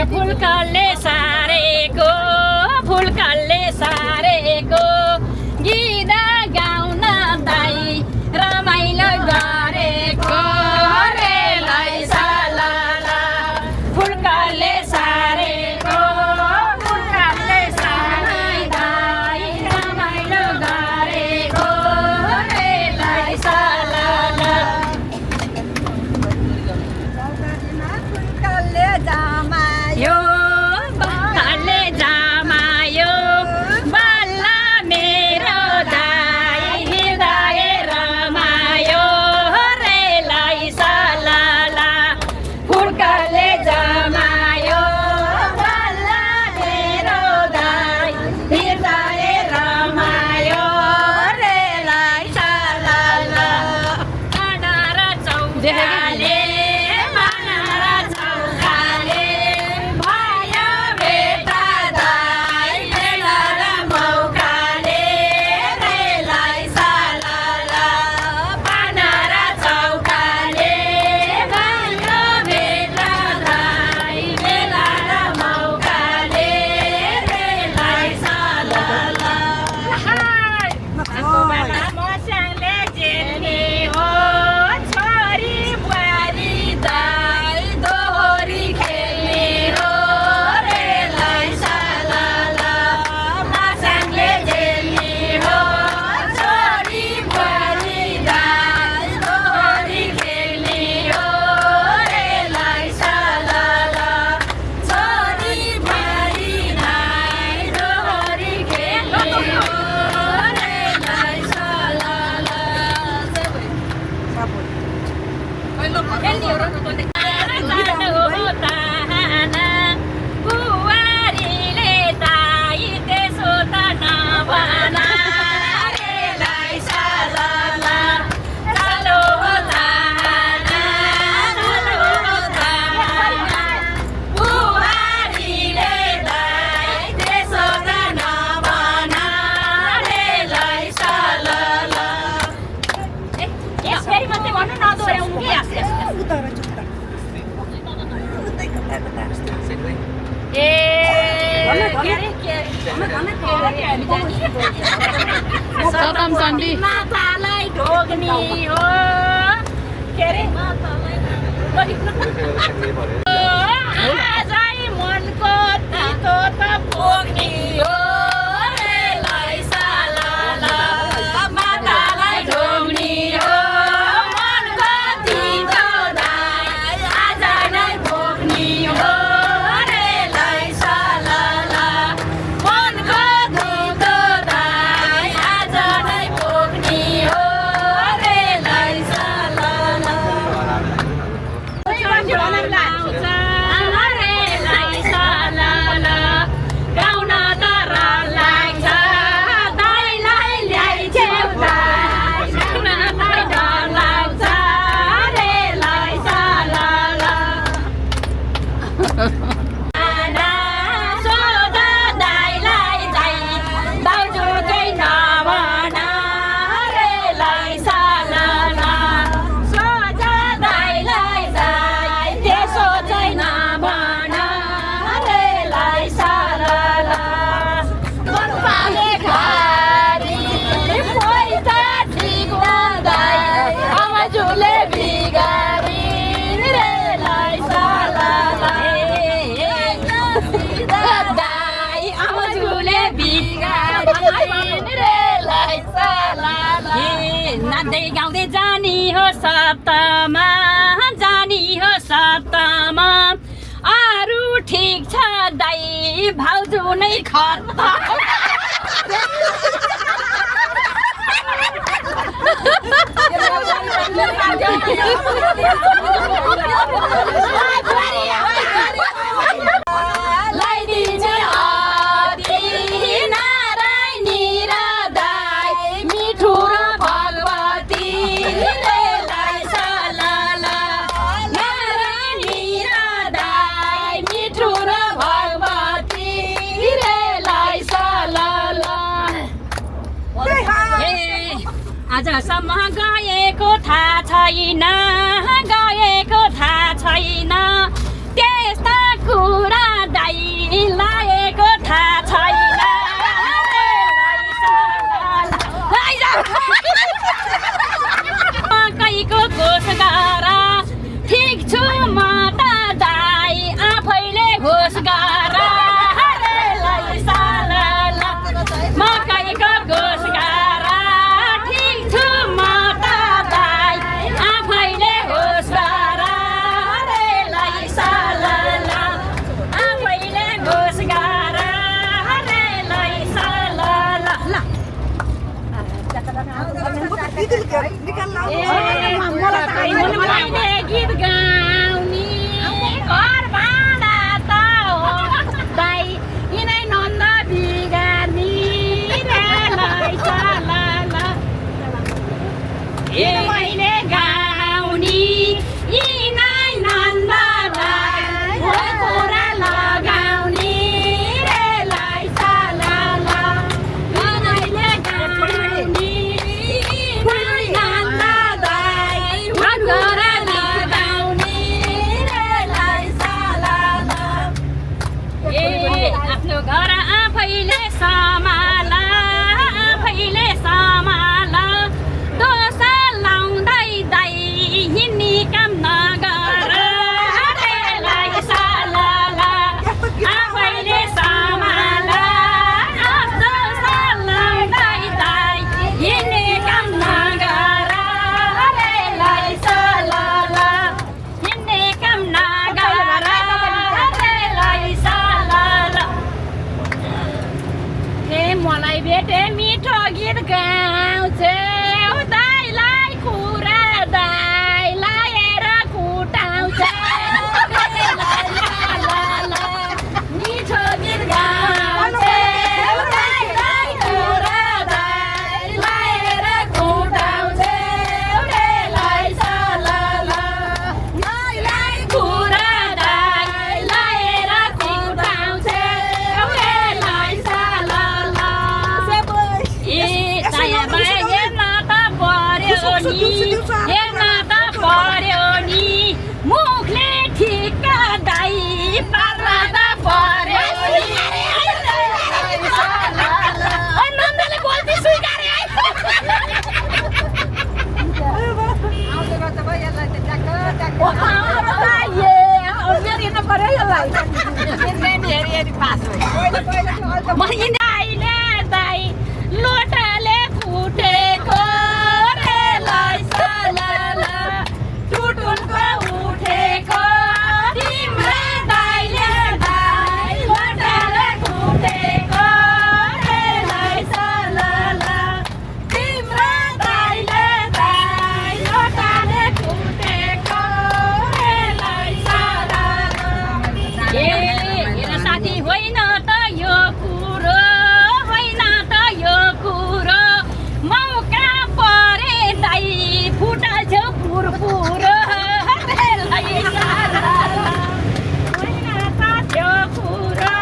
फुलकले सारेको फुलकले सारेको गीत गाउन दाई रमाइलो गरेको रेलाई सालाला फुलकले सारेको फुलकले सारे दाई रमाइलो गरेको रेलाई सालाला यो बल्ले जामायो बल्ला मेरो दाई हृदय रमायो रेलाई सालाला फुलकले जामायो बल्ला मेरो दाई हृदय रमायो रेलाई सालाला अनार चौकाले मातालाई ढोग्ने हो के अरे आजै मनको तितो त पोग्ने हो रेलाई सालाला मातालाई ढोग्ने हो मनको तितो दाई आज नै भोग्ने हो रेलाई सालाला मनको तितो दाई आज नै भोग्ने हो रेलाई सालाला रेलाई सालाला गाउन त लाग्छ दाइलाई ल्याइछेउ दाइ गाउन त डर लाग्छ रेलाई सालाला सोध दाइलाई जाइ दाउजु चाहिँ नभन रेलाई सालाला सोध दाइलाई जाइ त्यसो चाहिँ नभन रेलाई सालाला मन पाले खारी पैसा झिक्न दाइ आमाजुले बिगारी रेलाई सालाला दाइ आमाजुले बिगारी रेलाई सालाला नाच्दै गाउँदै जानी हो सप्तामा जानी हो सप्तामा अरू ठिक छ दाइ भाउजू नै खत्ता लाइदिने आदि नारायणी र दाइ मिठो र भगवती रेलाई सालाला नारायणी र दाइ मिठो र भगवती रेलाई सालाला आजसम्म गएको थाहा छैन गएको थाहा छैन त्यस्ता कुरा मैले गीत गाउने घर भाडा त हो दाइ यिनै नन्द बिगार्नी रे लैसा मैले गाउने यिनै नन्दलाई हो कुरा लगाउने रे लैसा यिनैले गाउने यिनै नन्दलाई हो कुरा लगाउने रे लैसा आफ्नो घर आफैले सम्हाल आफैले सम्हाल दोष लाउँदै दाइ हिँड्ने काम नगर रे लैसा आफैले सम्हाल दोष लाउँदै दाइ हिँड्ने काम नगर रे लैसा हिँड्ने काम नगर रे लैसा हे मलाई भेटे मिठो गीत गाउँछे दाइलाई कुरा दाइ लाएर कुटाउँछ मिठो गीत गाउँछे दाइलाई कुरा दाइ लाएर कुटाउँछ रे लैसा दाइलाई कुरा दाइ लाएर कुटाउँछ रे लैसा दाया बाया हेर्न त पर्यो नि मुखले ठिक्क दाइ पार्न त पर्यो नन्दले बोल्दै स्वीकारे दाइ लोटाले फुटेको रे लैसा टुटुनको उठेको तिम्रो दाइले दाइ लोटाले फुटेको रे लैसा तिम्रो दाइले दाइ लोटाले फुटेको रे लैसा साथी होइन त यो कुरो होइन त यो कुरो मौका परे दाइ फुटाल्छ पुरपुर होइन त त्यो कुरो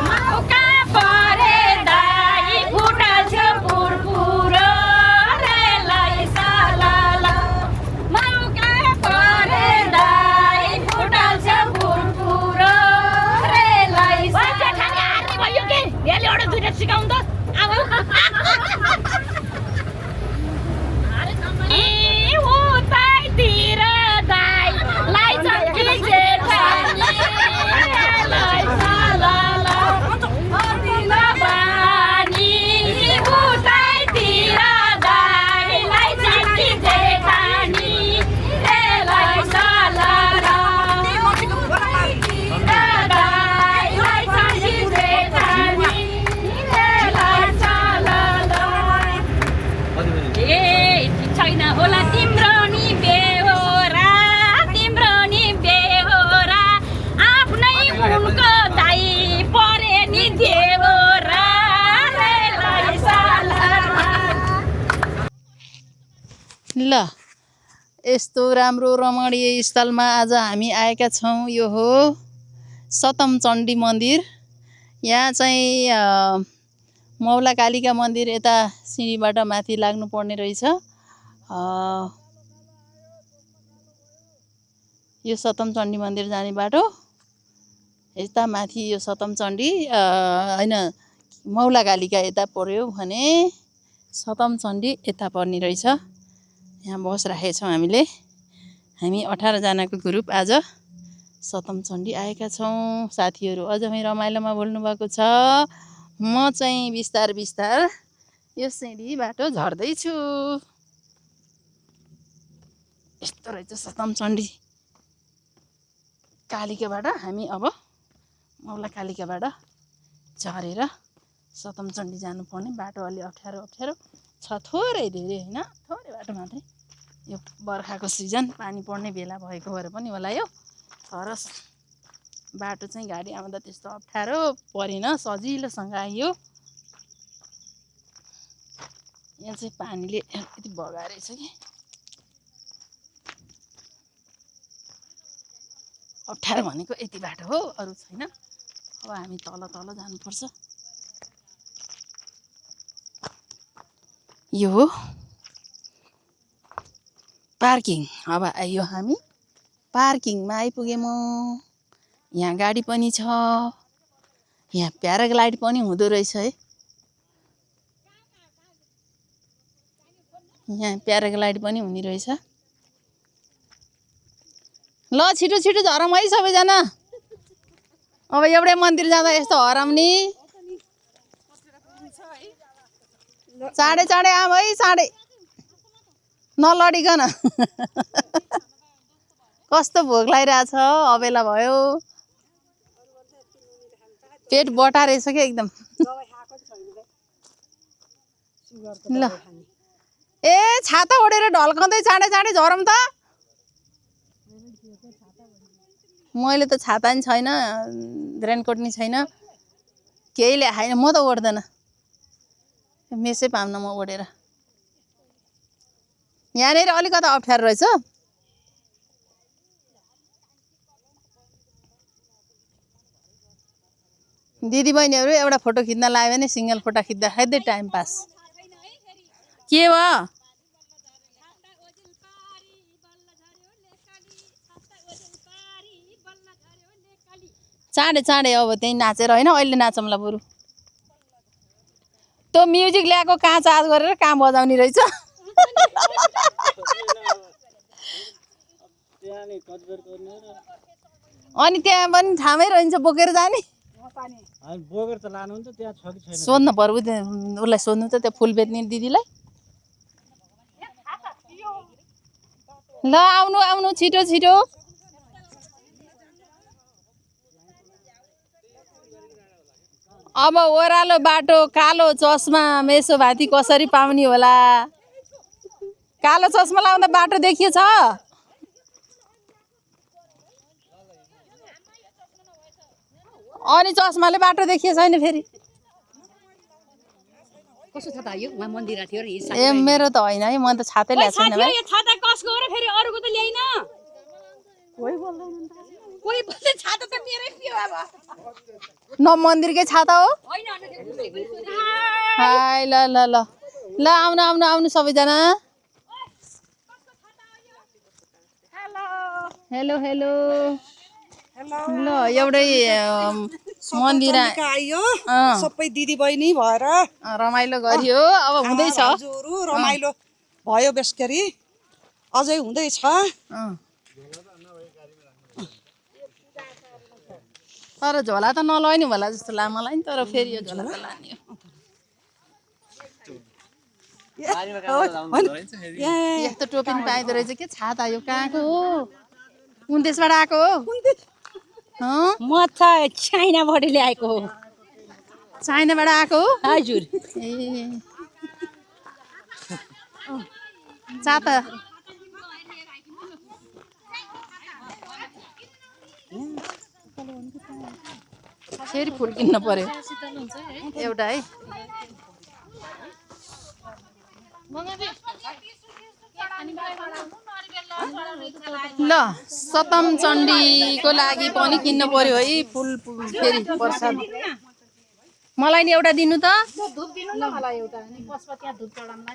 मौका परे दाइ फुटाल्छ पुरपुर रे लैसा मौका परे दाइ फुटाल्छ पुरपुर रे लैसा भयो के यसले एउटा दुईटा सिकाउनु त अब उतैतिर दाइ लाइछ कि जेठानी लैसा बानी उतैतिर दाइ लाइछ कि जेठानी रे लैसा दाइ लाइछ कि जेठानी छैन होला तिम्रो नि बेहोरा आफ्नै उनको दाइ परे नि देवरा रे लैसा ल यस्तो राम्रो रमणीय स्थलमा आज हामी आएका छौँ। यो हो सतम चण्डी मन्दिर। यहाँ चाहिँ मौला कालिका मन्दिर यता सिँढीबाट माथि लाग्नु पर्ने रहेछ। यो सतम चण्डी मन्दिर जाने बाटो यता माथि यो सतम चण्डी होइन मौला कालिका यता पर्यो भने सतम चण्डी यता पर्ने रहेछ। यहाँ बस राखेको छौँ हामीले। हामी 18 जनाको ग्रुप आज सतम चण्डी आएका छौँ। साथीहरू अझमै रमाइलोमा बोल्नु भएको छ। म चाहिँ बिस्तार बिस्तार यो सिँढी बाटो झर्दैछु। यस्तो रहेछ सतम चण्डी कालिकाबाट हामी अब मौला कालिकाबाट झरेर सतम चण्डी जानुपर्ने बाटो अलि अप्ठ्यारो छ थोरै धेरै होइन थोरै बाटो मात्रै यो बर्खाको सिजन पानी पर्ने बेला भएको भएर पनि होला यो तर बाटो चाहिँ गाडी आउँदा त्यस्तो अप्ठ्यारो परेन सजिलोसँग आइयो यहाँ चाहिँ पानीले यति बगाएछ कि अप्ठ्यारो भनेको यति बाटो हो अरू छैन अब हामी तल तल जानुपर्छ यो हो पार्किङ अब आइयो हामी पार्किङमा आइपुगेँ म यहाँ गाडी पनि छ यहाँ प्याराग्लाइड पनि हुँदो रहेछ है यहाँ प्याराग्लाइड पनि हुने रहेछ ल छिटो छिटो झरौँ है सबैजना अब एउटै मन्दिर जाँदा यस्तो हराउने चाँडै चाँडै आऊ है चाँडै नलडिकन कस्तो भोक लागिरहेछ अबेला भयो पेट बटा रहेछ क्या एकदम ल ए छाता ओढेर ढल्काउँदै चाँडै चाँडै झरौँ त मैले त छाता नि छैन रेनकोट नि छैन केही ल्याएको छैन म त ओढ्दैन मेसै पाउन म ओढेर यहाँनिर अलिकति अप्ठ्यारो रहेछ दिदीबहिनीहरू एउटा फोटो खिच्न लाग्यो भने सिङ्गल फोटो खिच्दा खिच्दै टाइम पास के भयो चाँडै चाँडै अब त्यही नाचेर होइन अहिले नाचौँला बरु त्यो म्युजिक ल्याएको कहाँ चार्ज गरेर कहाँ बजाउने रहेछ अनि त्यहाँ पनि ठामै रहन्छ बोकेर जाने बोकेर त लानु त त्यहाँ छ कि छैन सोध्नु पर्यो उसलाई सोध्नु त त्यो फुल बेच्ने दिदीलाई ल आउनु आउनु छिटो छिटो अब ओह्रालो बाटो कालो चस्मा मेसो भाती कसरी पाउने होला कालो चस्मा लाउँदा बाटो देखिएछ अनि चस्माले बाटो देखिए छैन फेरि कस्तो छाता यो वहाँ मन्दिर थियो र ए मेरो त होइन है म त छातै ल्याएको छैन भाइ यो छाता कसको हो र फेरि अरूको त ल्याइन कोही बोल्दै छाता त मेरै थियो अब न मन्दिरकै छाता हो हैन हाय ल ल ल ल आउनु आउनु आउनु सबैजना हेलो हेलो ल एउटै मन्दिर आइयो सबै दिदी बहिनी भएर रमाइलो गरियो अब हुँदैछ रमाइलो भयो बेसकरी अझै हुँदैछ तर झोला त नलैनी होला जस्तो लाग्यो मलाई नि तर फेरि यो झोला त लाने हो यस्तो टोपी पनि पाइँदो रहेछ के छाता यो कहाँको हो कुन देशबाट आएको हो म त चाइनाबाट ल्याएको हो चाइनाबाट आएको हो हजुर ए छाता फेरि फुल किन्न पर्यो एउटा है ल सतम चण्डीको लागि पनि किन्न पर्यो है फुल फेरि प्रसाद मलाई नि एउटा दिनु त धुप दिनु न मलाई एउटा अनि पशुपति धुप चढाउनुलाई